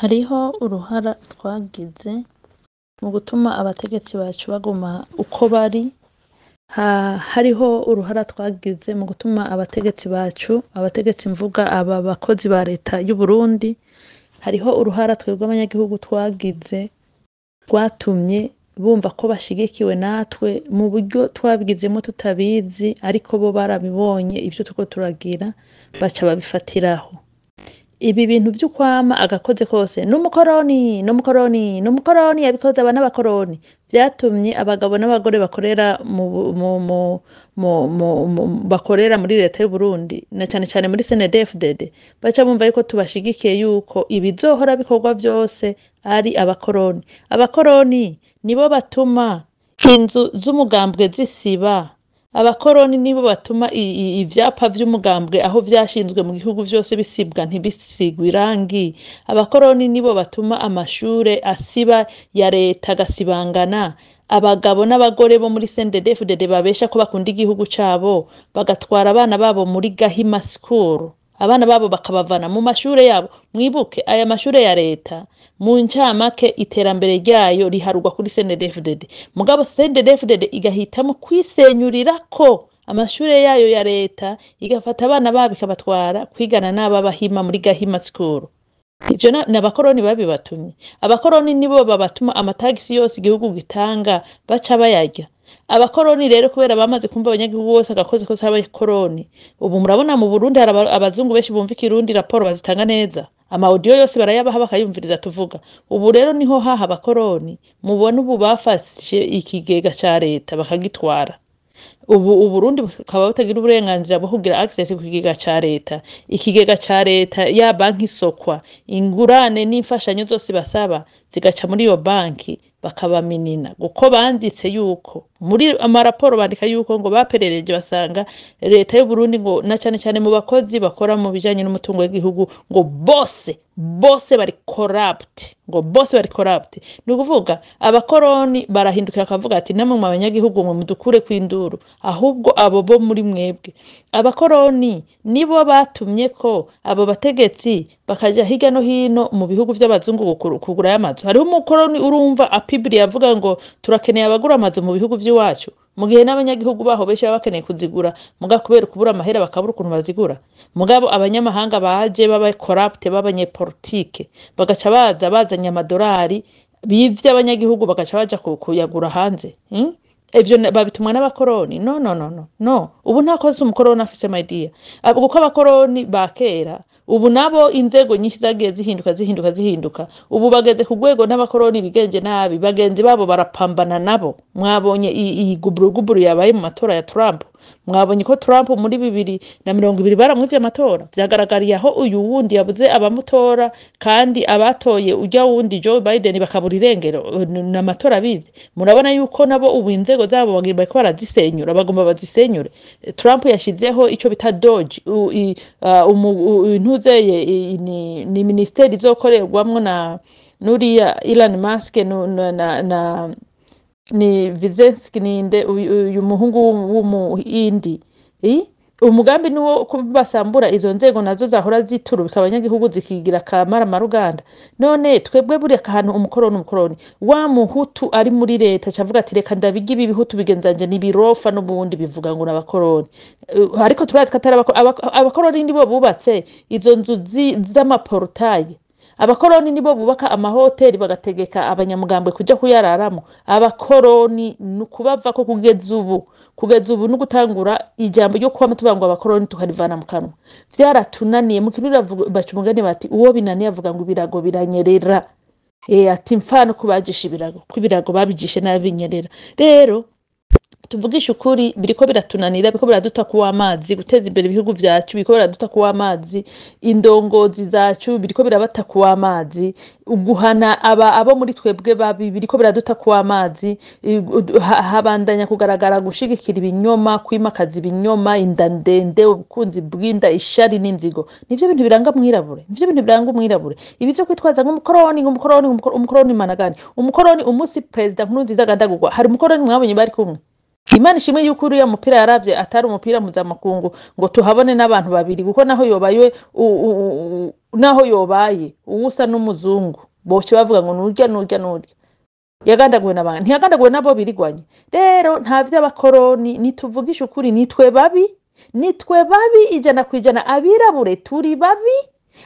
Hariho uruhara twagize mu gutuma abategetsi bacu baguma uko bari, hariho uruhara twagize mu gutuma abategetsi bacu, abategetsi mvuga aba bakozi ba leta y'Uburundi, hariho uruhara twebwe abanyagihugu twagize rwatumye bumva ko bashigikiwe natwe mu buryo twabigizemo tutabizi, ariko bo barabibonye ivyo turiko turagira, baca babifatiraho. Ibi bintu vy'ukwama agakoze kose n'umukoroni, n'umukoroni, n'umukoroni yabikoze, aba n'abakoroni, vyatumye abagabo n'abagore bakorera mu, mu, mu, mu, mu, mu, bakorera muri leta y'Uburundi na cane cane muri CNDD-FDD baca bumva yuko tubashigikiye, yuko ibizohora bikorwa vyose ari abakoroni. Abakoroni nibo batuma inzu z'umugambwe zisiba, abakoroni nibo batuma ivyapa vy'umugambwe aho vyashinzwe mu gihugu vyose bisibwa, ntibisigwe irangi. Abakoroni nibo batuma amashure asiba ya leta agasibangana. Abagabo n'abagore bo muri CNDD-FDD babesha ko bakunda igihugu cabo, bagatwara abana babo muri Gahima School, abana babo bakabavana mu mashure yabo. Mwibuke aya mashure ya leta, mu ncamake iterambere ryayo riharurwa kuri CNDD-FDD, mugabo CNDD-FDD igahitamo kwisenyurirako amashure yayo ya leta, igafata abana babo ikabatwara kwigana n'ab'abahima muri Gahima School. Ivyo ni abakoroni babibatumye. Abakoroni nibo babatuma amatagisi yose igihugu gitanga baca bayarya. Abakoroni rero, kubera bamaze kumva abanyagihugu bose agakozi kose abakoroni, ubu murabona mu Burundi hari abazungu benshi bumva ikirundi, raporo bazitanga neza, ama audio yose barayabaha bakayumviriza tuvuga. Ubu rero niho haha abakoroni mubona ubu bafashe ikigega ca leta bakagitwara. Ubu Uburundi bukaba butagira uburenganzira bwo kugira access ku kigega ca leta. Ikigega ca leta, ya banki isokwa, ingurane n'imfashanyo zose basaba zigaca muri iyo banki, bakabaminina, kuko banditse yuko muri amaraporo bandika yuko ngo baperereje basanga leta y'Uburundi, ngo na cane cane mu bakozi bakora mu bijanye n'umutungo w'igihugu, ngo bose bose bari corrupt, ngo bose bari corrupt. Ni ukuvuga abakoroni barahindukira bakavuga ati: "Namwe mu abanyagihugu mwe mudukure kw'induru, ahubwo abo bo muri mwebwe." Abakoroni nibo batumye ko abo bategetsi bakaja hirya no hino mu bihugu vy'abazungu kugurayo amazu. Hariho umukoroni urumva apibiri avuga ngo turakeneye abagura amazu mu bihugu vy'iwacu, mu gihe n'abanyagihugu baho benshi baba bakeneye kuzigura, muga kubera kubura amahera bakabura ukuntu bazigura. Mugabo abanyamahanga baje baba corrupt b'abanyepolitike bagaca baza bazanye amadolari bivye abanyagihugu, bagaca baja kuyagura hanze, Ivyo babitumwa n'abakoroni. No, no, no, no, no, ubu nta kozi umukoroni afise, my dear. Kuko abakoroni ba kera, ubu nabo inzego nyinshi zagiye zihinduka, zihinduka, zihinduka. Ubu bageze ku rwego n'abakoroni bigenje nabi, bagenzi babo barapambana nabo. Mwabonye iyi guburuguburu yabaye mu matora ya Trump. Mwabonye ko Trump muri 2020 baramwivye amatora. Vyagaragariye aho uyu wundi yabuze abamutora, kandi abatoye ujya wundi Joe Biden bakabura irengero, ni amatora bivye. Murabona yuko nabo ubu inzego zabo bariko barazisenyura, bagomba bazisenyure. Trump yashizeho ico bita DOGE, intuzeye ni ministeri izokorerwamwo na nuriya Elon Musk na ni Vizenski, ninde uyu muhungu w'umuhindi. Umugambi niwo ko basambura izo nzego nazo zahora ziturubika abanyagihugu, zikigira kamara maruganda. None twebwe buriya akantu umukoroni, umukoroni wa muhutu ari muri leta cavuga ati: "Reka ndabige ibi bihutu bigenzanje nibirofa." N'ubundi bivuga ngo n'abakoroni, ariko turazi ko atari abakoroni. Nibo bubatse izo nzu z'amaportaye. Abakoroni nibo bubaka amahoteli, bagategeka abanyamugambwe kuja kuyararamo. Abakoroni ni ukubavako kugeza ubu, kugeza ubu no gutangura ijambo ryo kwama tuvuga ngo abakoroni tukarivana mu kanwa vyaratunaniye. Mu Kirundi baca umugani bati: "Uwo binaniye avuga ngo ibirago biranyerera." Ati mfano kubajisha ibirago, ko ibirago babijishe nabi binyerera. Rero tuvugishe ukuri, biriko biratunanira, biriko biraduta kuwa amazi guteza imbere ibihugu vyacu, biriko biraduta kuwa amazi indongozi zacu, biriko birabata kuwa amazi guhana aba abo muri twebwe babi, biriko biraduta kuwa amazi. Habandanya kugaragara gushigikira ibinyoma, kwimakaza ibinyoma, inda ndende, ubukunzi bw'inda, ishari n'inzigo. Nivyo bintu biranga mwirabure, nivyo bintu biranga umwirabure. Ibi vyo kwitwaza nk'umukoroni, nk'umukoroni, umukoroni managani, umukoroni. Umunsi perezida Nkurunziza agandagurwa, hari umukoroni mwabonye bari kumwe? Imana ishimwe yuko uriya mupira yaravye atari umupira mpuzamakungu ngo tuhabone n'abantu babiri, kuko naho yobaye naho yobaye uwusa n'umuzungu boce bavuga ngo nurya nurya nurya. Yagandaguwe n'abantu, ntiyagandaguwe nabo birigwanye. Rero nta vy'abakoroni, nituvugisha ukuri, nitwe babi, nitwe babi 100%. Abirabure turi babi,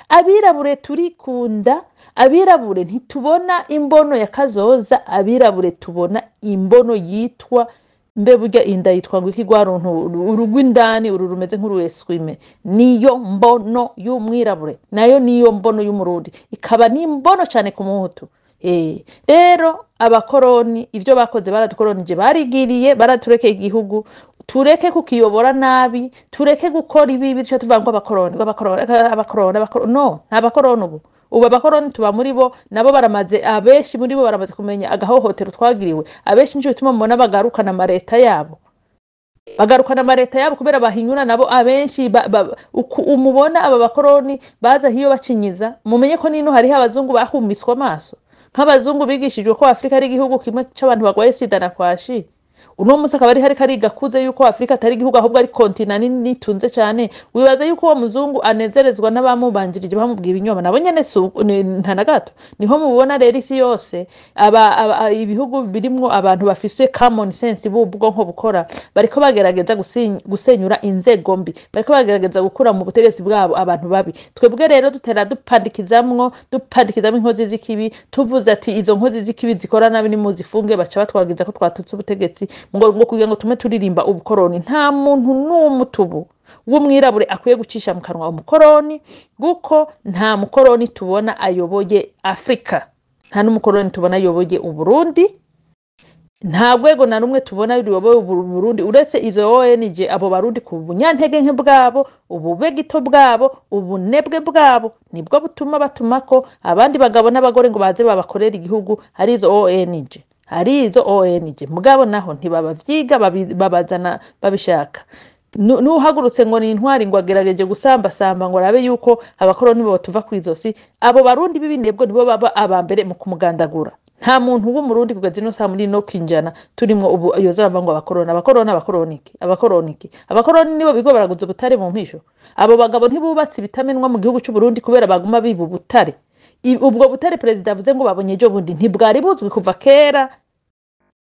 abirabure turikunda, abirabure ntitubona imbono ya kazoza, abirabure tubona imbono yitwa mbe burya inda yitwa ngo iki, rwa runtu urugw'indani uru rumeze nk'urueswime, niyo mbono y'umwirabure, nayo niyo mbono y'umurundi, ikaba n'imbono cyane ku muhutu. Rero abakoroni ivyo bakoze, baradukoronije, barigiriye, baraturekeye igihugu, tureke kukiyobora nabi, tureke gukora ibibi tuca tuvuga ngo abakoroni, ngo abakoroni, abakoroni, abakoroni. No, nta bakoroni ubu. Ubu abakoroni tuba muri bo, nabo baramaze, abenshi muri bo baramaze kumenya agahohotero twagiriwe. Abenshi nico gituma mubona bagarukana amareta yabo, bagarukana amareta yabo kubera bahinyura nabo. Abenshi umubona aba bakoroni baza hiyo bacinyiza, mumenye ko nino hariho abazungu bahumiswa amaso, nk'abazungu bigishijwe ko Afurika ari igihugu kimwe c'abantu bagwaye sida na kwashi. Uno munsi akaba ari hariko ariga akuze yuko Afurika atari igihugu, ahubwo ari continent nini itunze cyane. Wibaza yuko uwo muzungu anezerezwa n'abamubanjirije bamubwiye ibinyoma? Nabo nyene nta na gato. Niho mubona rero isi yose ibihugu birimwo abantu bafise common sense, b'ubwonko bukora, bariko bagerageza gusenyura inzego mbi, bariko bagerageza gukura mu butegetsi bwabo abantu babi. Twebwe rero dutera dupandikizamwo inkozi z'ikibi. Tuvuze ati izo nkozi z'ikibi zikora nabi nimuzifunge, baca batwagiza ko twatutse ubutegetsi, ngo kugira ngo tume turirimba ubukoroni. Nta muntu n'umwe tubu w'umwirabure akwiye gucisha mu kanwa umukoroni, kuko nta mukoroni tubona ayoboye Afurika, nta n'umukoroni tubona ayoboye Uburundi, nta rwego na rumwe tubona ruyoboye Burundi uretse izo ONG. Abo barundi ku bunyantege nke bwabo, ububegito bwabo, ubunebwe bwabo, nibwo butuma batumako abandi bagabo n'abagore ngo baze babakorere igihugu. Ari izo ONG, ari izo ONG, mugabo naho ntibabavyiga, babazana babishaka. Nuhagurutse ngo ni intwari, ngo agerageje gusambasamba ngo arabe yuko abakoroni bo batuva kw'izosi, abo barundi b'ibinebwe nibo baba aba mbere mu kumugandagura. Nta muntu w'umurundi kugeza ino saha muri ino kinjana turimwo ubu yoza arava ngo abakoroni, abakoroni, abakoroni iki, abakoroni iki? Abakoroni nibo bigo baraguza ubutare mu mpisho. Abo bagabo ntibubatse ibitamenwa mu gihugu c'Uburundi kubera baguma biba ubutare. Ubwo butare perezida avuze ngo babonye ejo bundi ntibwari buzwi kuva kera?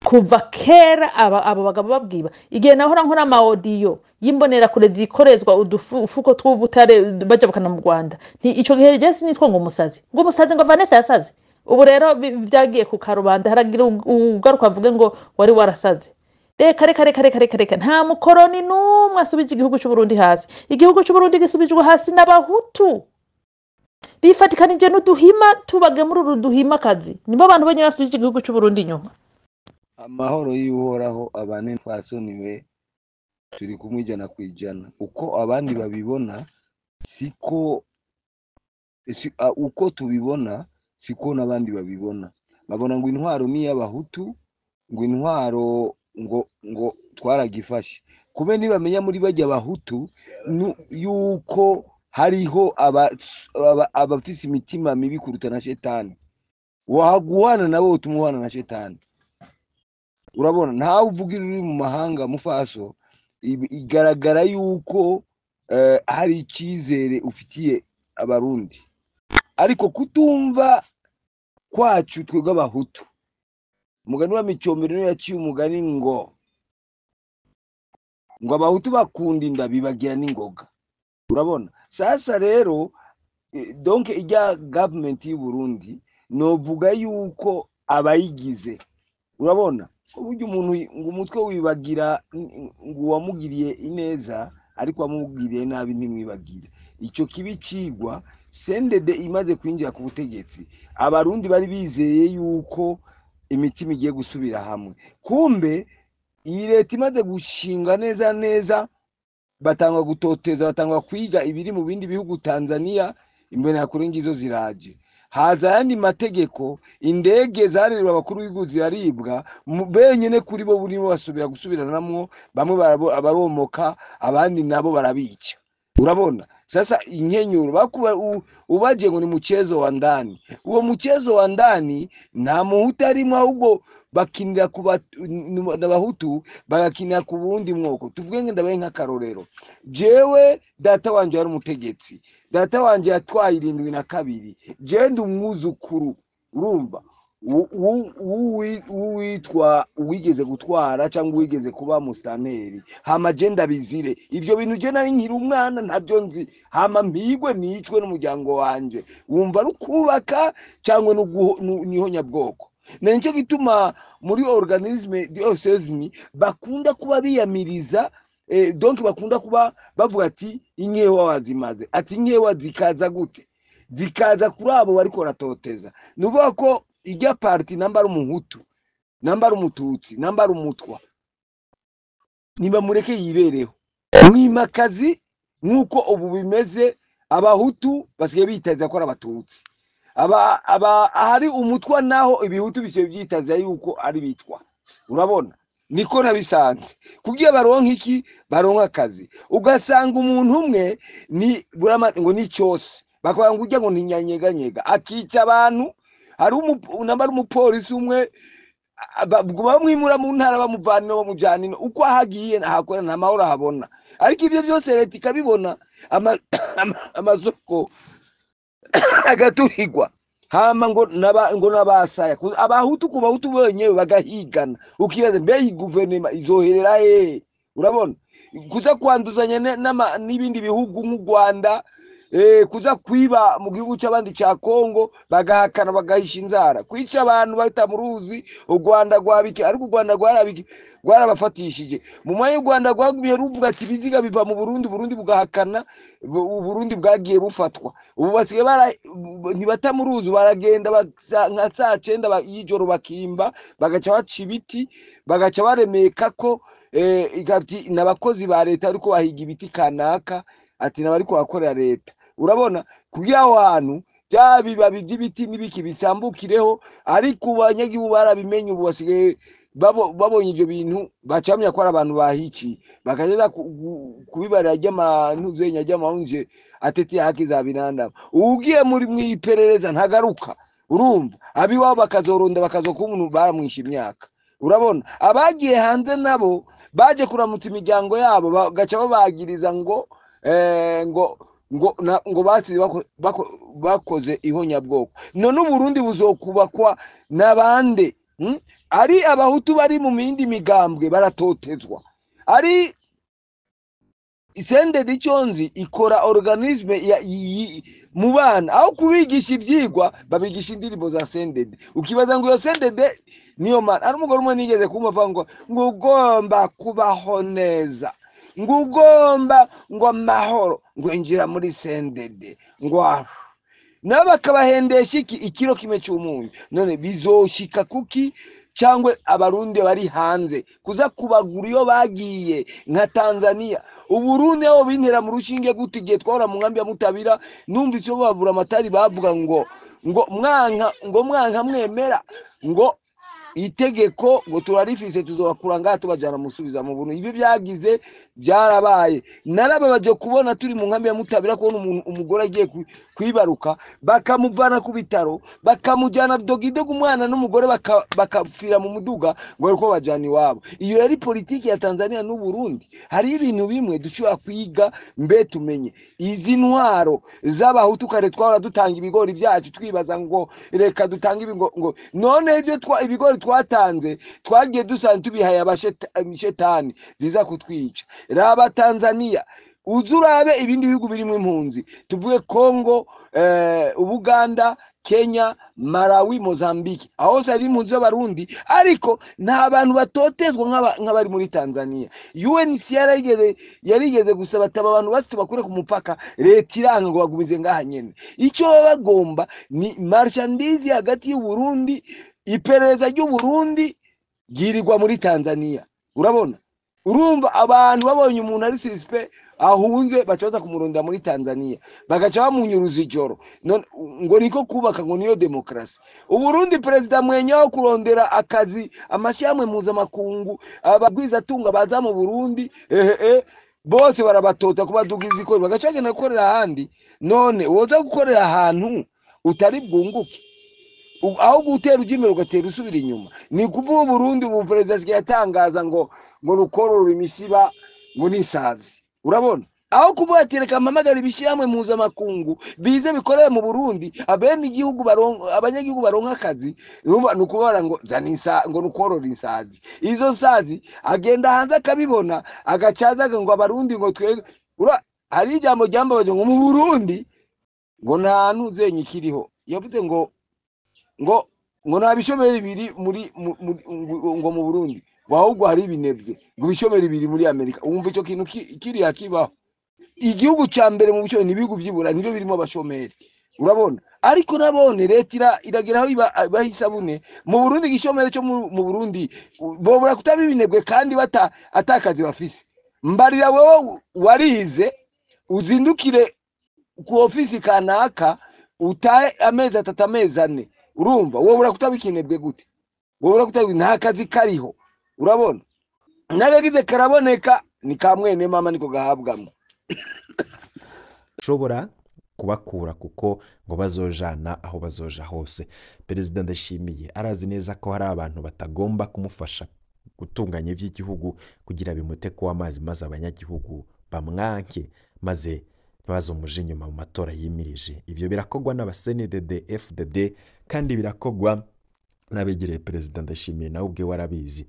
Kuva kera abo bagabo babwiba. Igihe nahora nkora ama audio y'imbonerakure zikorezwa udufuko tw'ubutare bajabukana mu Rwanda, nti ico gihe je sinitwa ngo umusazi, ngo umusazi, ngo Vanessa yasaze. Ubu rero vyagiye ku karubanda, haragira ugaruka avuge ngo wari warasaze. Reka, reka, reka, reka, reka, reka! Nta mukoroni n'umwe asubije igihugu c'Uburundi hasi. Igihugu c'Uburundi gisubijwe hasi n'abahutu bifatikanije n'uduhima tubagemura uru duhima kazi, nibo bantu bonyene basubije igihugu c'Uburundi inyuma. Amahoro y'Uhoraho abane twasoniwe, turi kumwe 100%. Uko abandi babibona siko uko tubibona siko n'abandi babibona. Babona ngo intwaro ni iy'abahutu, ngo intwaro ngo twaragifashe kube. Nibamenya muri bajya abahutu yuko hariho abafise imitima mibi kuruta na shetani, waguhana nabo utuma uhana na shetani. Urabona ntawe uvugira uri mu mahanga mufaso, igaragara yuko hari icyizere ufitiye abarundi, ariko kutumva kwacu twebwe abahutu. Umugani wa Micombero niyo yaciye umugani ngo abahutu bakunda inda bibagira n'ingoga. Urabona sasa rero, donc ijya government y'u Burundi novuga yuko abayigize, urabona ko burya umuntu ngo umutwe wibagira ngo uwamugiriye ineza, ariko wamugiriye nabi ntimwibagira. Icyo kibi cigwa CNDD imaze kwinjira ku butegetsi, abarundi bari bizeye yuko imitima igiye gusubira hamwe. Kumbe iyi leta imaze gushinga neza neza, batangwa gutoteza, batangwa kwiga ibiri mu bindi bihugu. Tanzania imbonerakure ngizo ziraje, haza ayandi mategeko, indege zarerewe abakuru b'igihugu ziraribwa benyene kuri bo burimo basubira gusubiranamwo, bamwe baromoka, abandi nabo barabica. Urabona. Sasa inkenyuro bakuba ubaje ngo ni mchezo wa ndani. Uwo mchezo wa ndani nta muhutu arimwo, ahubwo bakinira ku n'abahutu bagakinira ku bundi mwoko. Tuvuge ngo ndabaye nk'akarorero, jewe data wanje yari umutegetsi, data wanje yatwaye 72, jewe ndi umwuzukuru, urumva, uwitwa uwigeze gutwara cyangwa uwigeze kuba musitanteri, hama je ndabizire ivyo bintu. Je nari nkiri umwana, ntabyo nzi, hama mpigwe nicwe n'umuryango wanje. Wumva ari ukubaka cyangwa n'ihonyabwoko? Nicyo gituma muri organisme diocèse bakunda kuba biyamiriza, donc bakunda kuba bavuga ati inkewa wazimaze, ati inkewa zikaza gute? Zikaza kuri abo bariko baratoteza. Ni ukuvuga ko ijya parti, namba ari umuhutu, namba ari umututsi, namba ari umutwa, nibamureke yibereho mwimakazi. Nk'uko ubu bimeze, abahutu basigaye biteza ko ari abatutsi, aba ahari umutwa naho ibihutu bisigaye byitaza yuko ari bitwa. Urabona, niko nabisanze. Kugira baronke iki? Baronke akazi. Ugasanga umuntu umwe ni burama ngo ni cyose, bakavuga ngo ujya ngo ni nyanyeganyega, akica abantu. Hari namba ari umupolisi umwe, bamwimura mu ntara, bamuvana ino bamujyana ino, uko ahagiye ahakora nta mahoro ahabona. Ariko ibyo byose leta ikabibona, amasoko agaturirwa, hama ngo ngo nabasaya abahutu ku bahutu bonyewe bagahigana. Ukibaza mbe iyi guverinoma izoherera hehe? Urabona, kuza kwanduzanya n'ibindi bihugu nk'u Rwanda, kuza kwiba mu gihugu cy'abandi cya Kongo, bagahakana bagahisha inzara, kwica abantu bata mu ruzi. U Rwanda rwabiki, ariko u Rwanda rwarabiki, rwarabafatishije mu mwanya. U Rwanda rwagumye ruvuga ati ibiziga biva mu Burundi, Burundi bugahakana. Uburundi bwagiye bufatwa. Ubu basigaye bara ntibata mu ruzi, baragenda nka saa 9 y'ijoro bakimba, bagaca baca ibiti, bagaca baremeka ko ati n'abakozi ba leta ariko bahiga ibiti kanaka, ati n'abariko bakorera leta. Urabona, kugira aho hantu bya bibabi by'ibiti n'ibiki bisambukireho. Ariko ubu abanyagihugu barabimenye, ubu basigaye babonye ivyo bintu baca bamenya ko ari abantu bahiciye, bakaja kubibarira ry'amantuzenya ry'amahunje atetea haki za binadamu. Ugiye muri mwiperereza ntagaruka. Urumva, abiwabo bakazoronda, bakazokuba umuntu baramwishe imyaka. Urabona, abagiye hanze nabo baje kuramutsa imiryango yabo, bagaca babagiriza ngo ngo basize bakoze ihonyabwoko. None Uburundi buzokubakwa n'abande? Ari abahutu bari mu mindi migambwe baratotezwa, ari CNDD iconzi ikora organisme ya mu bana, aho kubigisha ivyigwa babigisha indirimbo za CNDD. Ukibaza ngo iyo CNDD niyo mana. Ari umugore umwe nigeze kumva avuga ngo ugomba kubaho neza, ngo ugomba ngo amahoro, ngo injira muri CNDD, ngo aho nabo bakabahendesha iki ikiro kimwe cy'umunyu. None bizoshika kuki? Cyangwa abarundi bari hanze kuza kubagura iyo bagiye nka Tanzania, Uburundi aho bintera mu rushinge gute? Igihe twahora mu nkambi ya Mutabira, numvise iyo babura amatari bavuga ngo mwanka, ngo mwanka mwemera, ngo itegeko ngo turarifise, tuzobakura ngaha tubajana musubiza mu Burundi. Ibyo byagize byarabaye. Narababaje kubona turi mu nkambi ya Mutabira, kubona umuntu umugore agiye kwibaruka, bakamuvana ku bitaro bakamujyana dogidogo, umwana n'umugore bakapfira mu muduga ngo bariko bajana iwabo. Iyo yari politiki ya Tanzania n'u Burundi. Hari ibintu bimwe dushobora kwiga, mbe tumenye izi ntwaro z'abahutu. Kare twahora dutanga ibigori byacu, twibaza ngo reka dutange ibi, ngo none ibyo ibigori twatanze twagiye dusanzwe tubihaye abashetani ziza kutwica. Raba Tanzania, uze urabe ibindi bihugu birimo impunzi, tuvuge Congo, Ubuganda, Kenya, Malawi, Mozambique, aho hose hari impunzi z'abarundi, ariko nta bantu batotezwa nk'abari muri Tanzania. UNHCR yarigeze gusaba ati aba bantu basi tubakure ku mupaka, leta iranga ngo bagumize ngaha nyene. Icyo baba bagomba ni marchandise hagati y'u Burundi, iperereza ry'u Burundi ryirirwa muri Tanzania. Urabona, urumva, abantu babonye umuntu ari suspect ahunze, baca baza kumurondera muri Tanzania, bagaca bamunyuruza ijoro. None ngo niko kubaka, ngo niyo demokarasi? Uburundi, perezida mwenye wo kurondera akazi, amashyirahamwe mpuzamakungu, abagwizatunga baza mu Burundi, ehe. Bose barabatota kubadugiza ikori, bagaca bagenda gukorera ahandi. None woza gukorera ahantu utari bwunguke, aho gutera ujya imbere ugatera usubira inyuma. Ni kuvuga Uburundi ubu perezida asigaye atangaza ngo rukorora imisiba ngo n'isazi. Urabona, aho kuvuga ati reka mpamagare ibishyirahamwe mpuzamakungu bize bikorere mu Burundi, abene igihugu abanyagihugu baronka akazi, urumva ni ukubara ngo zana ngo nukorora insazi. Izo nsazi agenda hanze akabibona, agacaza ngo abarundi ngo twe hari ijambo ryambabaje ngo mu Burundi ngo nta ntuzenye ikiriho. Yavuze ngo nta bishomeri biri muri ngo mu Burundi, ngo ahubwo hari ibinebwe, ngo ibishomeri biri muri Amerika. Wumva ico kintu kiriya kibaho? Igihugu ca mbere mu bushomeri ni ibihugu vy'ibura, nivyo birimo abashomeri. Urabona, ariko nabone leta iragera aho ibaha isabune. Mu Burundi igishomeri cyo mu Burundi bobura kutaba ibinebwe kandi bata atakazi bafise. Mbarira wewe warize, uzindukire ku ofisi kanaka utahe amezi 3 amezi 4, urumva wobura kutaba ikinebwe gute? Wobura kutaba, nta kazi kariho. Urabona, nagagize karaboneka ni ka mwene mama niko gahabwamo. Ushobora kubakura kuko ngo bazojana aho bazoja hose. Perezida Ndayishimiye arazi neza ko hari abantu batagomba kumufasha gutunganya ivy'igihugu kugira bimute ko amazi, maze abanyagihugu bamwanke, maze ntibazomuje inyuma mu matora yimirije. Ivyo birakogwa n'aba CNDD FDD, kandi birakogwa n'abegereye Perezida Ndayishimiye, nawe ubwe warabizi.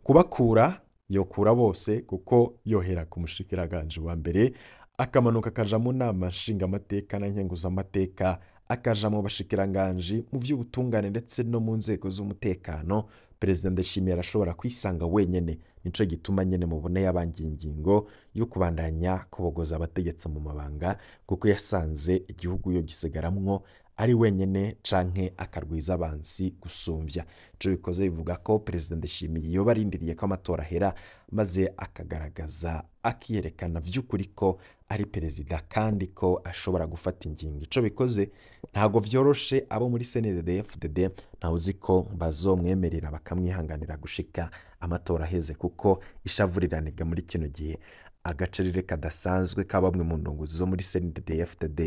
Kubakura yokura bose, kuko yohera ku mushikiranganje wa mbere, akamanuka akaja mu nama nshingamateka na nkenguzamateka, akaja mu bashikiranganji mu vy'ubutungane ndetse no mu nzego z'umutekano. Perezida Ndayishimiye arashobora kwisanga wenyene. Nico gituma nyene mubone yabangiye ingingo yo kubandanya kubogoza abategetsi mu mabanga, kuko yasanze igihugu yo gisigaramwo ari wenyene canke akarwiza abansi gusumvya. Ico bikoze bivuga ko Perezida Ndayishimiye yoba arindiriye ko amatora ahera, maze akagaragaza akiyerekana vy'ukuri ko ari perezida kandi ko ashobora gufata ingingo. Ico bikoze ntago vyoroshe abo muri CNDD FDD, ntawe uzi ko bazomwemerera bakamwihanganira gushika amatora aheze, kuko ishavu riranega muri kino gihe. Agacerere kadasanzwe ka bamwe mu ndongozi zo muri CNDD FDD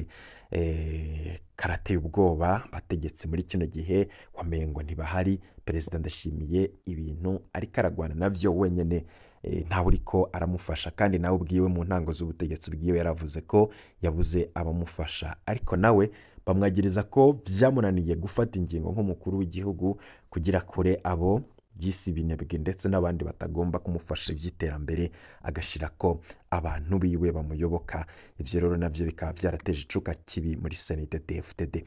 karateye ubwoba bategetse muri kino gihe, wamengo ntibahari. Perezida Ndayishimiye ibintu ariko aragwana navyo wenyene, ntawe uriko aramufasha, kandi nawe ubwiwe mu ntango z'ubutegetsi bwiwe yaravuze ko yabuze abamufasha, ariko nawe bamwagiriza ko vyamunaniye gufata ingingo nk'umukuru w'igihugu kugira kure abo byisi binebwe ndetse n'abandi batagomba kumufasha iby'iterambere, agashira ko abantu biwe bamuyoboka. Ivyo rero navyo bikaba vyarateje icuka kibi muri CNDD FDD.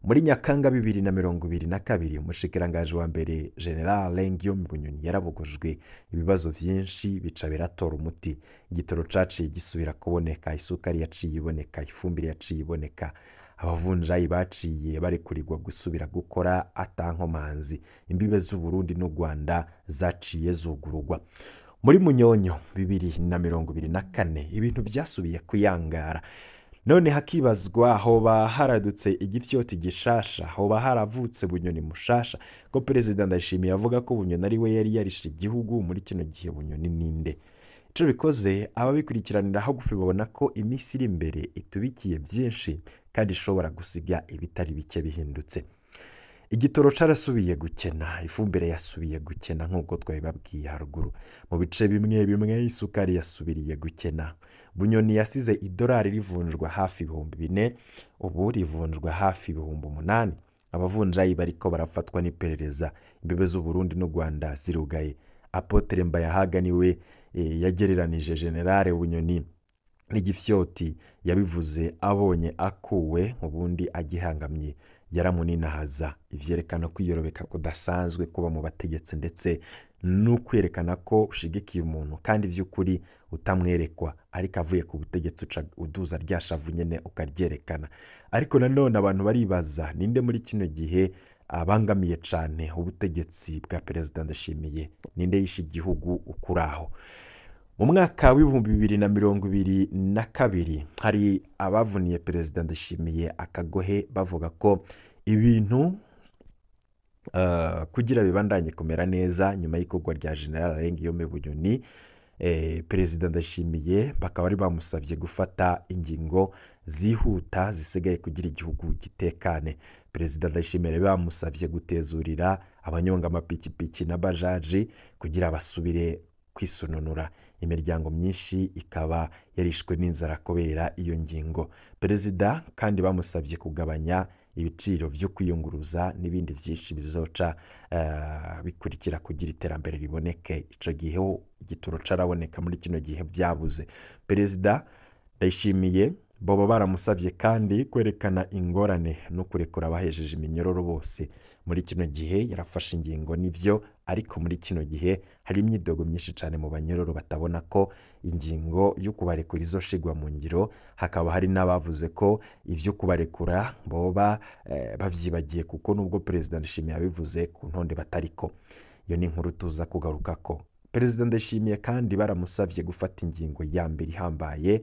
Muri Nyakanga 2022 umushikiranganji wa mbere General Guillaume Bunyoni yarabogojwe ibibazo vyinshi bica biratora umuti. Igitoro caciye gisubira kuboneka, isukari yaciye iboneka, ifumbire yaciye iboneka, abavunjayi baciye barekurirwa gusubira gukora atankomanzi, imbibe z'u Burundi n'u Rwanda zaciye zugurugwa. Muri Munyonyo 2024 ibintu vyasubiye kuyangara. None hakibazwa hoba haradutse igifyoti gishasha, hoba haravutse Bunyoni mushasha, ko Perezida Ndayishimiye avuga ko Bunyoni ari we yari yarishe igihugu. Muri kino gihe Bunyoni ninde? Ico bikoze ababikurikiranira hagufi babona ko iminsi iri imbere itubikiye byinshi kandi ishobora gusiga ibitari bike bihindutse. Igitoro carasubiye gukena, ifumbire yasubiye gukena nk'uko twabibabwiye haruguru. Mu bice bimwe bimwe isukari yasubiriye gukena. Bunyoni yasize idolari rivunjwa hafi 4000, ubu rivunjwa hafi 8000. Abavunjayi bariko barafatwa n'iperereza. Imbibe z'u Burundi n'u Rwanda zirugaye. Apotre Mbayahaga niwe yagereranije General Bunyoni n'igifyoti, yabivuze abonye akuwe ubundi agihangamye yaramuninahaza. Ivyerekana kwiyorobeka kudasanzwe kuba mu bategetsi ndetse no kwerekana ko ushigikiye umuntu kandi vy'ukuri utamwerekwa, ariko avuye ku butegetsi uca uduza ryashavu nyene ukaryerekana. Ariko nanone abantu baribaza ninde muri kino gihe abangamiye cane ubutegetsi bwa Perezida Ndayishimiye, ninde yishe igihugu ukuraho. Mu mwaka w'ibihumbi 2022 hari abavuniye Perezida Ndayishimiye akagohe bavuga ko ibintu kugira bibandanye kumera neza nyuma y'ikorwa rya General Guillaume Bunyoni, Perezida Ndayishimiye bakaba bari bamusavye gufata ingingo zihuta zisigaye kugira igihugu gitekane. Perezida Ndayishimiye bamusavye gutezurira abanyonga amapikipiki na bajaji kugira basubire kwisununura. Imiryango myinshi ikaba yarishwe n'inzara kubera iyo ngingo. Perezida kandi bamusavye kugabanya ibiciro vyo kwiyunguruza n'ibindi vyinshi bizoca bikurikira kugira iterambere riboneke. Ico gihe ho igitoro caraboneka, muri kino gihe vyabuze. Perezida Ndayishimiye boba baramusavye kandi kwerekana ingorane no kurekura abahejeje iminyororo bose. Muri kino gihe yarafashe ingingo nivyo, ariko muri kino gihe hari imyidogo myinshi cane mu banyororo batabona ko ingingo yo kubarekura izoshigwa mu ngiro. Hakaba hari n'abavuze ko ivyo kubarekura boba bavyibagiye, kuko nubwo Perezida Ndayishimiye yabivuze ku ntonde batariko. Iyo ni inkuru tuza kugarukako. Perezida Ndayishimiye kandi baramusavye gufata ingingo ya mbere ihambaye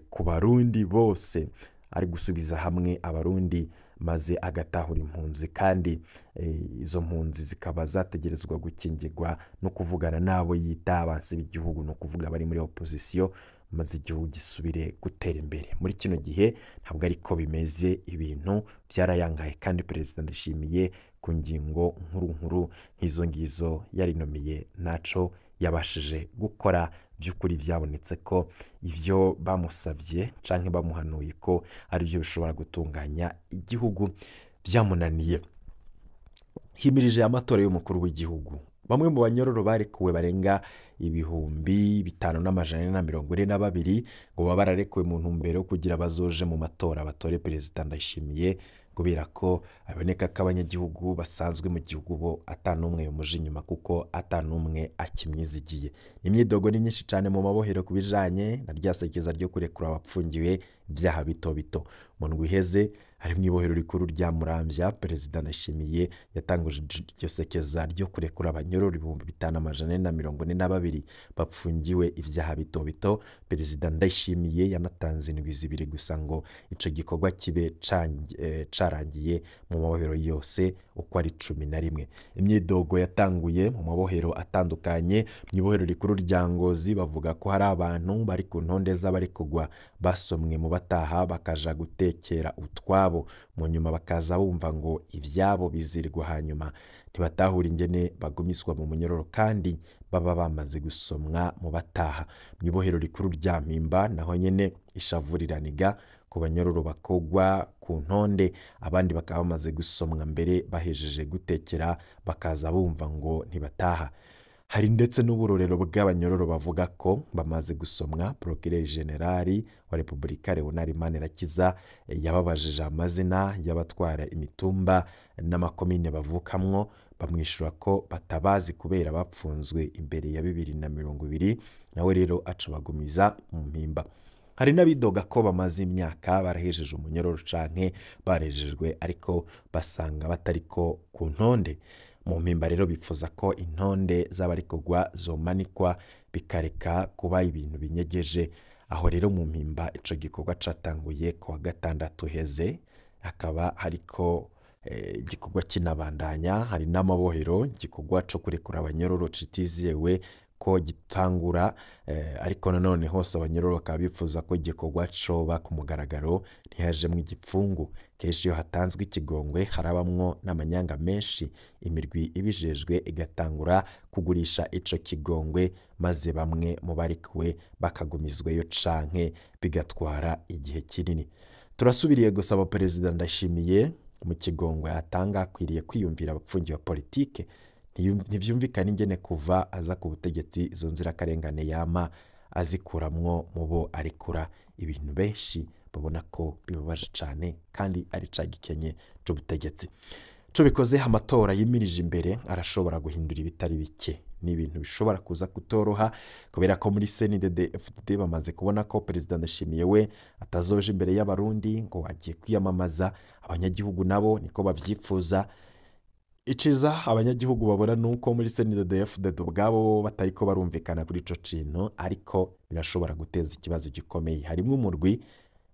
ku Barundi bose, ari gusubiza hamwe Abarundi maze agatahura impunzi, kandi izo mpunzi zikaba zategerezwa gukingirwa no kuvugana n'abo yita abansi b'igihugu, no kuvuga bari muri opposition, maze igihugu gisubire gutera imbere. Muri kino gihe ntabwo ariko bimeze, ibintu byarayangaye, kandi Perezida Ndayishimiye ku ngingo nkuru nkuru nk'izo ngizo yarinomiye ntaco yabashije gukora. By'ukuri vyabonetse ko ivyo bamusavye canke bamuhanuye ko ari byo bishobora gutunganya igihugu vyamunaniye. Himirije amatora y'umukuru w'igihugu. Bamwe mu banyororo barekuwe barenga 5442 ngo baba bararekuwe mu ntumbero yo kugira bazoje mu matora batore Perezida Ndayishimiye, kubera ko aboneka ko abanyagihugu basanzwe mu gihugu bo atanumwe yomuje inyuma, kuko atanumwe akimwizigiye. Imyidogo ni myinshi cane mu mabohero ku bijanye na rya sekeza ryo kurekura abapfungiwe ibyaha bito bito. Mu ndwi iheze hari mu ibohero rikuru rya Muramvya, Perezida Ndayishimiye yatanguje iryo sekeza ryo kurekura abanyororo 5442 bapfungiwe ivyaha bito bito. Perezida Ndayishimiye yanatanze indwi zibiri gusa ngo ico gikorwa kibe carangiye mu mabohero yose uko ari 11. Imyidogo yatanguye mu mabohero atandukanye. Mu ibohero rikuru rya Ngozi bavuga ko hari abantu bari ku ntonde z'abari kugwa basomwe mu bataha bakaja gutekera utwabo, mu nyuma bakaza bumva ngo ivyabo bizirwa, hanyuma ntibatahura ingene bagumiswa mu munyororo kandi baba bamaze gusomwa mu bataha. Mu ibohero rikuru rya Mpimba naho nyene ishavu riraniga ku banyororo bakogwa ku ntonde, abandi bakaba bamaze gusomwa mbere bahejeje gutekera bakaza bumva ngo ntibataha. Hari ndetse n'uburorero bw'abanyororo bavuga ko bamaze gusomwa. Procureur General wa Repubulika Leonard Manirakiza yababajije amazina y'abatwara imitumba n'amakomine bavukamwo, bamwishura ko batabazi kubera bapfunzwe imbere ya 2020, nawe rero aca bagumiza mu Mpimba. Hari n'abidoga ko bamaze imyaka barahejeje umunyororo canke barejejwe ariko basanga batariko ku ntonde. Mu Mpimba rero bifuza ko intonde z'abarikogwa zomanikwa bikareka kuba ibintu binyegeje. Aho rero mu Mpimba ico gikorwa catanguye ku wa gatandatu heze, hakaba hariko igikorwa kinabandanya. Hari n'amabohero igikorwa co kurekura abanyororo citizewe ko gitangura, ariko nanone hose abanyororo bakaba bifuza ko igikorwa coba ku mugaragaro ntihajemwo igipfungu. Kenshi iyo hatanzwe ikigongwe harabamwo n'amanyanga menshi, imirwi ibijejwe igatangura kugurisha ico kigongwe, maze bamwe mu barekuwe bakagumizweyo canke bigatwara igihe kinini. Turasubiriye gusaba Perezida Ndayishimiye mu kigongwe atanga akwiriye kwiyumvira abapfungiwe politike. Ntivyumvikana ingene kuva aza ku butegetsi izo nzirakarengane yama azikuramwo mu bo arekura, ibintu benshi babona ko bibabaje cane kandi ari ca gikenye c'ubutegetsi. Ico bikoze, amatora yimirije imbere arashobora guhindura ibitari bike. Ni ibintu bishobora kuza kutoroha kubera ko muri CNDD-FDD bamaze kubona ko Perezida Ndayishimiye we atazoja imbere y'Abarundi ngo agiye kwiyamamaza. Abanyagihugu nabo niko bavyifuza. Iciza abanyagihugu babona nuko muri CNDD-FDD ubwabo batariko barumvikana kuri ico kintu, ariko birashobora guteza ikibazo gikomeye. Harimwo umurwi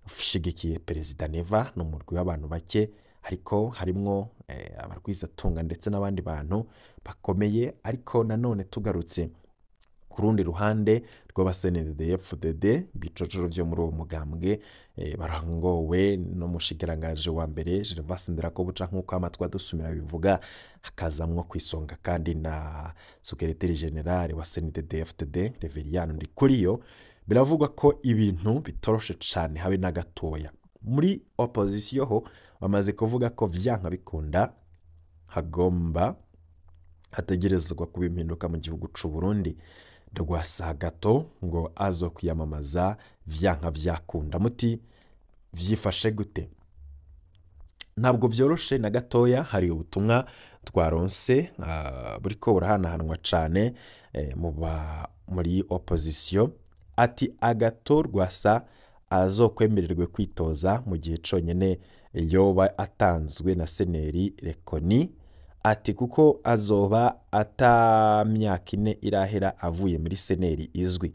ushigikiye Perezida Neva, n'umurwi w'abantu bake, ariko harimwo abarwizatunga ndetse n'abandi bantu bakomeye. Ariko nanone tugarutse ku Ku rundi ruhande rw'aba CNDD-FDD, ibicocoro vyo muri uwo mugambwe barangowe n'umushikiranganji wa mbere Gervais Ndirakobuca, nk'uko amatwi adusumira bivuga, hakazamwo kwisonga kandi na secrétaire général wa CNDD-FDD Reverien Ndikuriyo. Biravugwa ko ibintu bitoroshe cane habe na gatoya. Muri opposition ho bamaze kuvuga ko vyanka bikunda hagomba hategerezwa kuba impinduka mu gihugu c'u Burundi. Rwasagato ngo azo kwiyamamaza vyanka vyakunda. Muti vyifashe gute? Ntabwo vyoroshe na gatoya. Hari ubutumwa twaronse buriko burahanahanwa cane muri opposition, ati Agato Rwasa azokwemererwe kwitoza mu gihe conyene yoba atanzwe na seneri Rekoni, ati kuko azoba ata myaka 4 irahera avuye muri seneri izwi.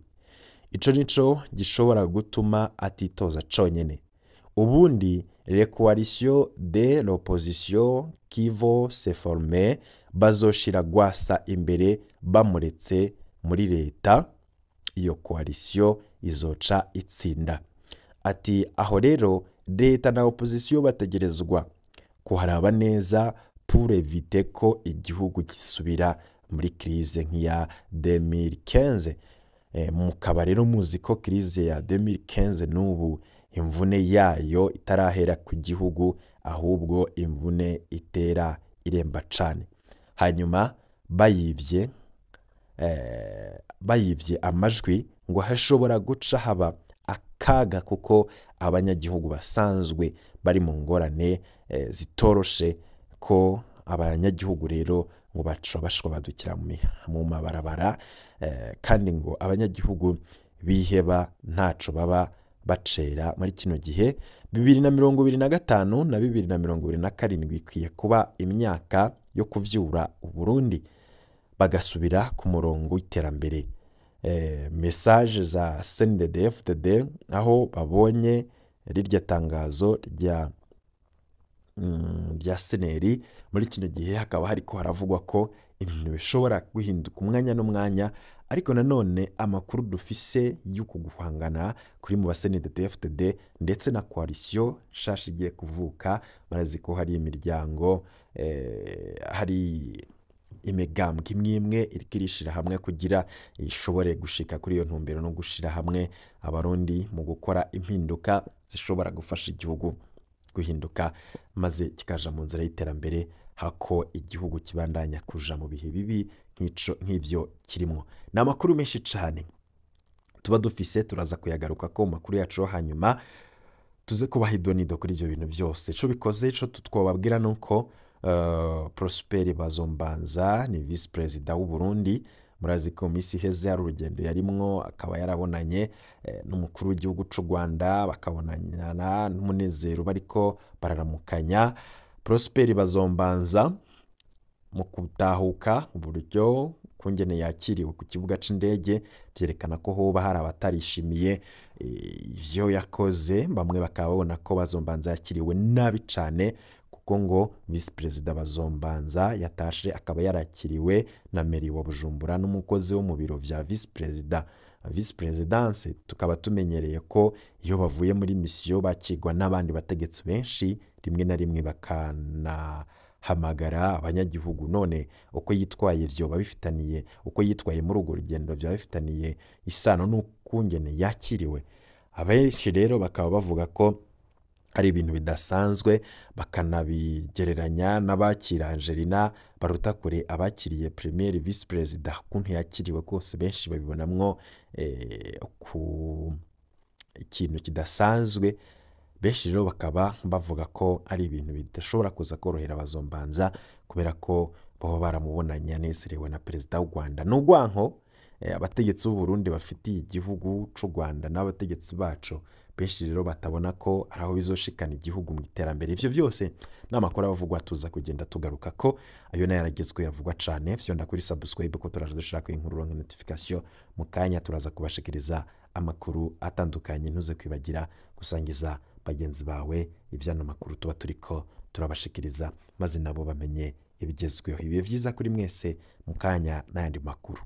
Ico nico gishobora gutuma atitoza conyene. Ubundi les coalitions de l'opposition qui vont se former bazoshira Rwasa imbere bamuretse muri leta, iyo coalition izoca itsinda. Ati aho rero leta na opposition bategerezwa kuharaba neza pour éviter ko igihugu gisubira muri crise nk'iya 2015. Mukaba rero muzi ko crise ya 2015 n'ubu imvune yayo itarahera ku gihugu, ahubwo imvune itera iremba cane. Hanyuma bayivye amajwi ngo hashobora guca haba akaga, kuko abanyagihugu basanzwe bari mu ngorane zitoroshe, ko abanyagihugu rero ngo baca bashwa badukira mu mabarabara, kandi ngo abanyagihugu biheba ntaco baba bacera muri kino gihe. 2025 na 2027 ikwiye kuba imyaka yo kuvyura Uburundi bagasubira ku murongo w'iterambere. Message za CNDD-FDD aho babonye rirya tangazo rya seneri muri kino gihe, hakaba hariko haravugwa ko ibintu bishobora guhinduka umwanya n'umwanya, ariko nanone amakuru dufise y'uku guhangana kuri mu ba CNDD-FDD ndetse na coalition nshasha igiye kuvuka. Barazi ko hari imiryango, hari imigambwe imwe imwe iriko irishira hamwe kugira ishobore gushika kuri iyo ntumbero no gushira hamwe abarundi mu gukora impinduka zishobora gufasha igihugu guhinduka maze kikaja mu nzira y'iterambere, hako igihugu kibandanya kuja mu bihe bibi nk'ivyo kirimwo. Ni amakuru menshi cane tuba dufise, turaza kuyagaruka ko mu makuru yacu, hanyuma tuze kubaha idonido kuri ivyo bintu vyose. Ico bikoze, ico twobabwira nuko Prosper Bazombanza ni vice perezida w'u Burundi. Murazi ko misi iheze hari urugendo yarimwo, akaba yarabonanye n'umukuru w'igihugu c'u Rwanda, bakabonana n'umunezero bariko bararamukanya. Prosper Bazombanza mu gutahuka, uburyo kungene yakiriwe ku kibuga c'indege vyerekana ko hoba hari abatarishimiye ivyo yakoze. Bamwe bakaba babona ko Bazombanza yakiriwe nabi cane, kuko ngo vice perezida Bazombanza yatashe akaba yarakiriwe na meri wa Bujumbura n'umukozi wo mu biro vya vice perezida. Vice presidence tukaba tumenyereye ko iyo bavuye muri misiyo bakigwa n'abandi bategetsi benshi, rimwe na rimwe bakanahamagara abanyagihugu. None uko yitwaye vyoba bifitaniye, uko yitwaye muri urwo rugendo vyoba bifitaniye isano n'ukungene yakiriwe. Abenshi rero bakaba bavuga ko ari ibintu bidasanzwe, bakanabigereranya n'abakira Angelina baruta kure abakiriye premier vice perezida. Ukuntu yakiriwe kose benshi babibonamwo ku ikintu kidasanzwe. Benshi rero bakaba bavuga ko ari ibintu bidashobora kuza korohera Bazombanza, kubera ko baba baramubonanye anezerewe na perezida w'u Rwanda. N'urwanko abategetsi b'u Burundi bafitiye igihugu c'u Rwanda n'abategetsi baco, benshi rero batabona ko ari aho bizoshikana igihugu mu iterambere. Ivyo vyose n'amakuru avugwa tuza kugenda tugaruka ko ayo nayo yaragezwe yavugwa cane. Fyonda kuri subscribe ko turaje dushaka inkuru ronke notification mu kanya, turaza kubashikiriza amakuru atandukanye. Ntuze kwibagira gusangiza bagenzi bawe ivyano makuru tuba turiko turabashikiriza, maze nabo bamenye ibigezweho. Ibihe vyiza kuri mwese, mu kanya n'ayandi makuru.